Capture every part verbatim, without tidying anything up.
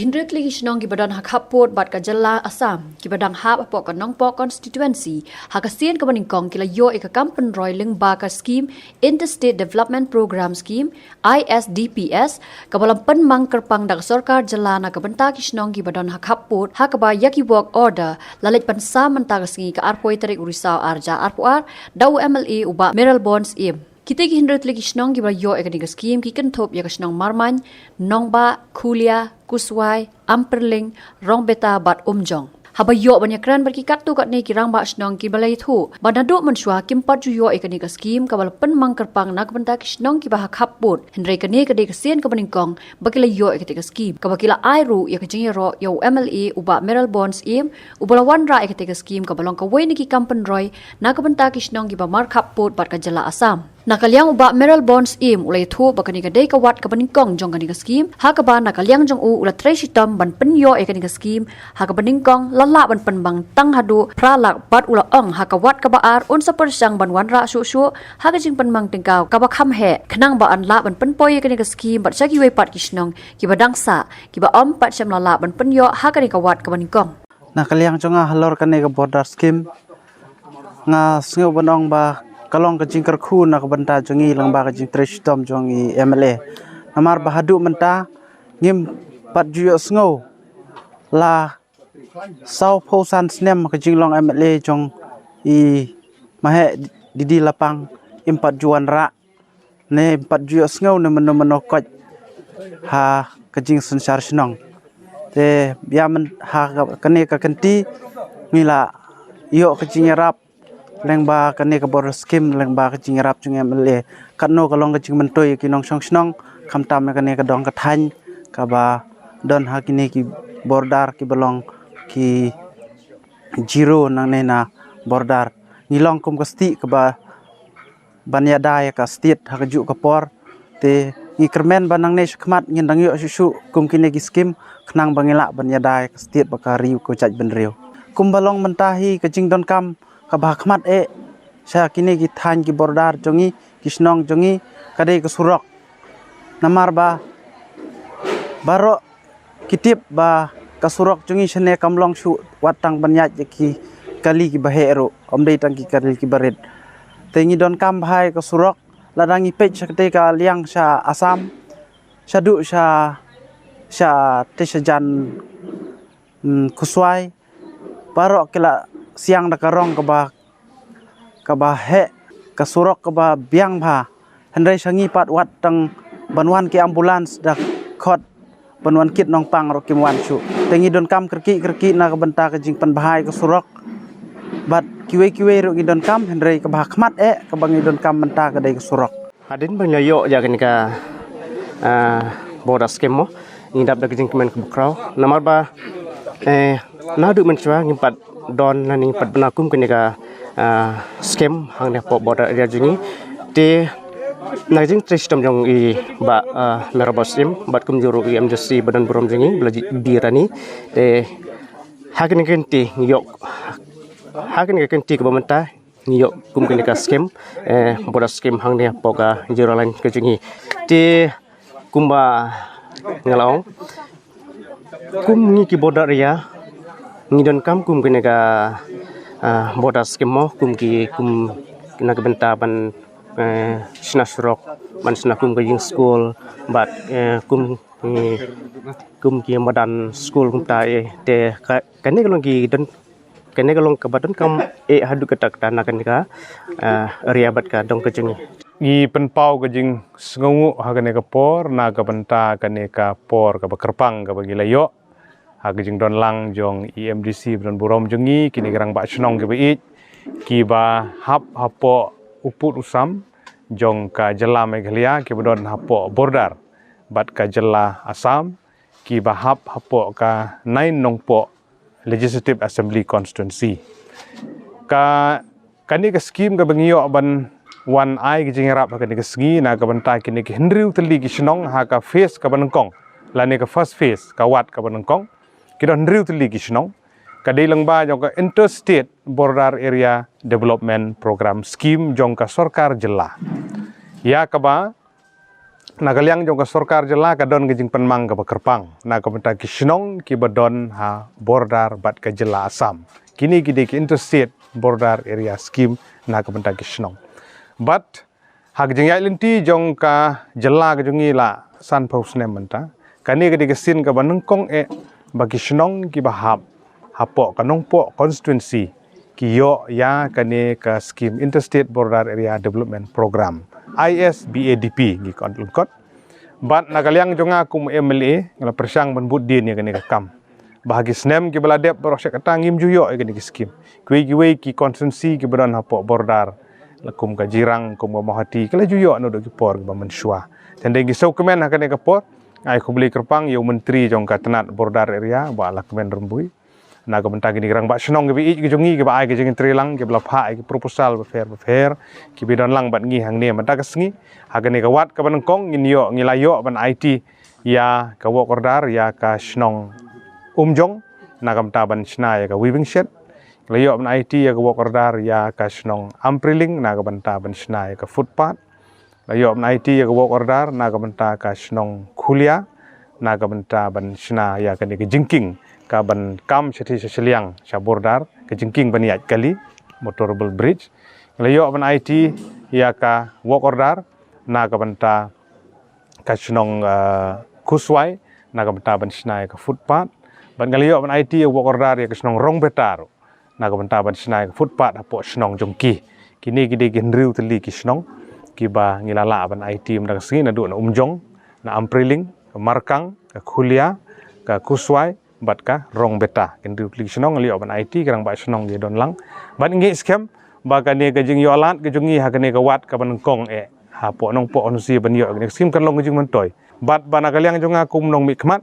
Hynriew tylli ki shnong kiba don ha khappud bad ka jylla Assam kiba dang hap hapoh ka Nongpoh constituency ha ka sien kaba nyngkong ki la ïoh ïa ka kam pynroi lyngba ka skim Interstate Development Program Scheme, I S D P S, kaba la pynmang kyrpang da ka sorkar jylla na ka bynta ki shnong kiba don ha khappud, ha kaba ïa ki work order la leit pynsah mynta ka sngi ka arphew tarik u Risaw arhajar arphew ar da u M L A u Bah Mayralborn Syiem. Kita ki hynriew tylli ki shnong kiba la ïoh ïa kane ka skim ki kynthup ïa ka shnong Marmain, Nongbah, Khulia, Kuswai, Ampyrling, Rongbeta bad Umjong. Haba ïoh ban ïakren bad ki katto katne ki rangbah shnong kiba la ïathuh ba naduh mynshuwa kim pat ju ïoh ïa kane ka skim kaba la pynmang kyrpang na ka bynta ki shnong kiba ha khappud. Hynrei kane ka dei ka sien kaba nyngkong ba ki la ïoh ïa kata ka skim, kaba ki la ai ruh ïa ka jingïaroh ïa u M L A u Bah Mayralborn Syiem, uba la wanrah ïa kata ka skim kaba long kawei na ki kam pynroi na ka bynta ki shnong kiba markhappud bad ka jylla Assam. Na ka liang u Bah Mayralborn Syiem u la ïathuh ba kane ka dei ka wat kaba nyngkong jong kane ka skim, ha kaba na ka liang jong u u la trei shitom ban pynïoh ïa kane ka skim ha kaba nyngkong la lah ban pynmang tang haduh phra lak, bad u la ong ha ka wat kaba ar un sa pyrshang ban wanrah shuh shuh ha ka jingpynmang tyngka kaba kham heh, khnang ba yn lah ban pynpoi ïa kane ka skim bad sha kiwei pat ki shnong kiba dang sah, kiba ym pat shym la lah ban pynïoh ha kane ka wat kaba nyngkong. Na ka liang jong nga halor kane ka border scheme, nga sngew ban ong ba ka long ka jingkyrkhu na ka bynta jong ngi lyngba ka jingtrei shitom jong i M L A. Namar ba haduh mynta ngim pat ju ïohsngew, la sawphew san snem ka jinglong M L A jong i Maheh Didi Lapang im pat ju wanrah ne im pat ju ïohsngew ne mynno mynno koit ha ka jingsynshar shnong. Te ïa mynta ha ka, kane ka kynti ngi la ïoh ka jingïarap lyngba kane ka border scheme, lyngba ka jingïarap jong M L A. Katno ka long ka jingmyntoi ïa ki nongshong shnong, khamtam ïa kane ka dong ka thaiñ kaba don ha kine ki border kiba long ki zero nangne na border. Ngi long kum ka stieh kaba ban ïada ïa ka state ha kajuh ka por. Te ngi kyrmen ba nangne shakhmat ngin dang ïoh shuh shuh kum kine ki skim, khnang ba ngi lah ban ïada ïa ka state bad ka ri ka jaitbynriew. Kumba long mynta hi ka jingdonkam kaba ha khmat eh sha kine ki thaiñ ki border jong ngi, ki shnong jong ngi, ka dei ka surok. Namar ba baroh ki tip ba ka surok jong ngi shane kam long shuh wat tang ban ïaid ïa ki kali kiba heh ruh, ym dei tang ki kali kiba rit. Te ngi donkam bha ïa ka surok, lada ngi peit sha katei ka liang sha Assam, shaduh sha, sha te sha jan, mm, Kuswai, baroh ki la siang da ka rong kaba, kaba heh, ka surok kaba biang bha. Hynrei sha ngi pat wat tang ban wan ki ambulance da khot ban wan kit nongpang ruh kim wan shuh. Te ngi donkam kyrkieh kyrkieh na ka bynta ka jingpynbha ïa ka surok. Bad kiwei kiwei ruh ngi donkam, hynrei kaba ha khmat eh kaba ngi donkam mynta ka dei ka surok. Hadien ba ngi la ïoh ïa kane ka, ah, border scheme mo, ngi dap da ka jingkmen kaba khraw. Namar ba, eh, naduh mynshuwa ngim pat don lane ngim pat bna kum kane ka, ah, scheme hangne hapoh border area jong ngi. Te na ka jingtrei shitom jong i Bah, ah, Mayralborn Syiem bad kumjuh ruh i M D C ba don burom jong ngi, Bah Ladjidbyrani. Te ha kane ka kynti ngi ïoh, ha kane ka kynti kaba mynta ngi ïoh kum kane ka scheme, eh, border scheme hangne hapoh ka zero line ka jong ngi. Te kumba nga la ong, kum ngi ki border area, ngi donkam kum kane ka, ah, border scheme mo, kum ki, kum na ka bynta ban, eh, shna surok, ban shna kum ka ïing skul, bad, eh, kum, eh, kum ki madan skul kumta, eh, te ka, kane ka long ki don, kane ka long kaba donkam eh haduh katta katta na kane ka, eh, area bad ka dong ka jong ngi. Ngi pynpaw ka jingsngewnguh ha kane ka por na ka bynta kane ka por kaba kyrpang kaba ngi la ïoh ha ka jingdon lang jong i M D C ba don burom jong ngi, kine ki rangbah shnong kiba ïeit kiba hap hapoh u pud u sam jong ka jylla Meghalaya, kiba don hapoh border bad ka jylla Assam, kiba hap hapoh ka nine Nongpoh Legislative Assembly Constituency. Ka, kane ka scheme kaba ngi ïoh ban wan ai ka jingïarap ha kane ka sngi na ka bynta kine ki hynriew tylli ki shnong ha ka phase kaba nyngkong, lane ka first phase, ka wat kaba nyngkong. Ki don hynriew tylli ki shnong. Ka dei lyngba jong ka Interstate Border Area Development Program Scheme jong ka sorkar jylla, ïa kaba Na ka liang jong ka sorkar jylla ka don ka jingpynmang kaba kyrpang na ka bynta ki shnong kiba don ha border bad ka jylla Assam. Kine ki dei ki interstate border area scheme na ka bynta ki shnong. Bad ha ka jingïaid lynti jong ka jylla ka jong ngi la sanphew snem mynta, kane ka dei ka sien kaba nyngkong eh ba ki shnong kiba hap hapoh ka Nongpoh constituency ki ïoh ïa kane ka scheme, Interstate Border Area Development Program, I S B A D P ngi khot lyngkot. Bad na ka liang jong nga kum M L A nga la pyrshang ban bud dien ïa kane ka kam. Ba ha ki snem kiba la dep baroh shi katta ngim ju ïoh ïa kane ka scheme. Kiwei kiwei ki constituency kiba don hapoh border, la kum ka Jirang, kum ka Mawhati, ki la ju ïoh naduh ki por kiba mynshuwa. Te hynrei ngi sngewkmen ha kane ka por, ai khublei kyrpang ïa u Myntri jong ka tnat border area, Bah Lahkmen Rymbui. Na ka bynta kine ki rangbah shnong kiba ïeit ki jong ngi kiba ai ki jingtreilang, kiba la phah ïa ki proposal bapher bapher, kiba don lang bad ngi hangne mynta ka sngi. Ha kane ka wad kaba nyngkong ngin ïoh, ngi la ïoh ban aiti ïa ka work order ïa ka shnong Umjong na ka bynta ban shna ïa ka weaving shed. Ngi la ïoh ban aiti ïa ka work order ïa ka shnong Ampriling na ka bynta ban shna ïa ka footpath. La ïoh ban aiti ïa ka work order na ka bynta ka shnong Khulia na ka bynta ban shna ïa kane ka jingkieng kaban kam shathie sha shiliang sha border, ka jingkieng ban ïaid kali, motorable bridge. La ïoh ban aiti ïa ka work order na ka bynta ka shnong, ah, Khuswai na ka bynta ban shna ïa ka footpath. Bad nga la ïoh ban aiti ïa ka work order ïa ka shnong Rongbeta ruh na ka bynta ban shna ïa ka footpath hapoh shnong jong ki. Kine ki dei ki hynriew tylli ki shnong kiba ngi la lah ban aiti mynta ka sngi, naduh na Umjong, na Ampriling, ka Markang, ka Khulia, ka Khuswai bad ka Rongbeta. Ki hynriew tylli ki shnong ngi la ïoh ban aiti, ki rangbah shnong ki don lang. Bad ngi ngeit skhem ba kane ka jingïoh lad ka jong ngi ha kane ka wad kaba nyngkong eh hapoh Nongpoh constituency ban ïoh ïa kane ka scheme kan long ka jingmyntoi. Bad ba na ka liang jong nga kum nongmihkhmat,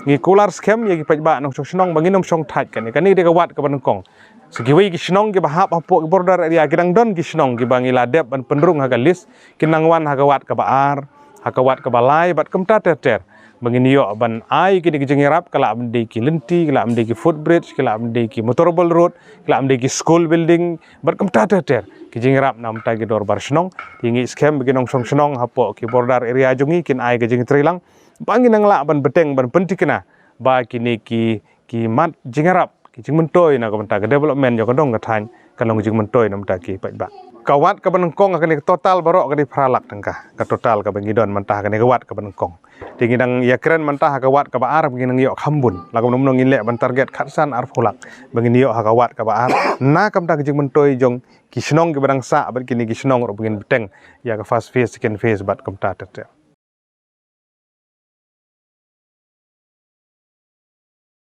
ngi kular skhem ïa ki paidbah nongshong shnong ba ngin ym shong thait kane. Kane ka dei ka wad kaba nyngkong. Sa kiwei ki shnong kiba hap hapoh ki border area ki dang don ki shnong kiba ngi la dep ban pynrung ha ka list, kin nang wan ha ka wad kaba ar, ha ka wad kaba lai bad kumta ter ter. Ba ngin ïoh ban ai kine ki jingïarap, ka lah ban dei ki lynti, ka lah ban dei ki footbridge, ka lah ban dei ki motorable road, ka lah ban dei ki school building bad kumta ter ter. Ki jingïarap na bynta ki dorbar shnong. Te ngi ngeit skhem ba ki nongshong shnong hapoh ki border area jong ngi kin ai ka jingtreilang ba ngin nang lah ban bteng ban pynthikna ba kine ki, ki mat jingïarap, ki jingmyntoi na ka bynta ka development jong ka dong ka thaiñ kan long jingmyntoi na bynta ki paidbah. Ka wad kaba nyngkong ha kane ka total baroh ka dei phra lak tyngka, ka total kaba ngi don mynta ha kane ka wad kaba nyngkong. Te ngi dang ïakren mynta ha ka wad kaba ar ba ngi nang ïoh kham bun. La kumno kumno ngin leh ban target khatsan arphew lak ba ngin ïoh ha ka wad kaba ar na ka bynta ka jingmyntoi jong ki shnong kiba dang sah bad kine ki shnong ruh ba ngin bteng ïa ka first phase, second phase bad kumta ter ter.